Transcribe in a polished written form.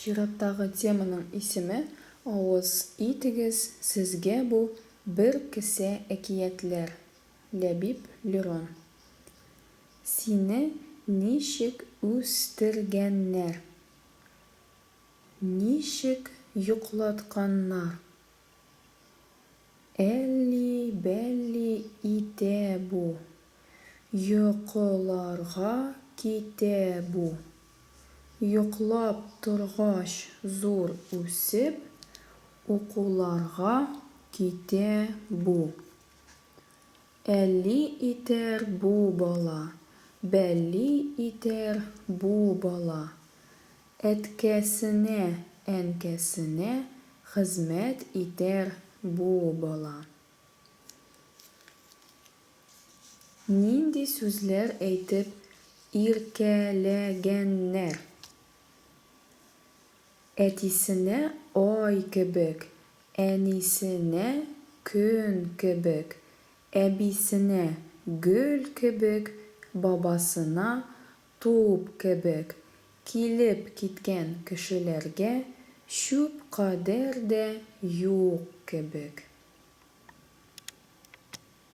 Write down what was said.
Чираттагы теманың исеме Авыз итегез, сезгә бу бер кесә әкиятләр. Ләбиб Лерон. Сине ничек үстергәннәр? Ничек йоклатканнар? Әлли-бәлли итә бу, Йокыларга китә бу. Йоклап торгач зур үсеп, Укуларга китә бу. Әлли итәр бу бала, Бәлли итәр бу бала. Әткәсенә, әнкәсенә хезмәт итәр бу бала. Нинди сүзләр әйтеп иркәләгәннәр? Әтисенә ай кебек, әнисенә көн кебек, әбисенә гөл кебек, бабасына Туп кебек килеп киткән кешеләргә чүп кадәр дә юк кебек.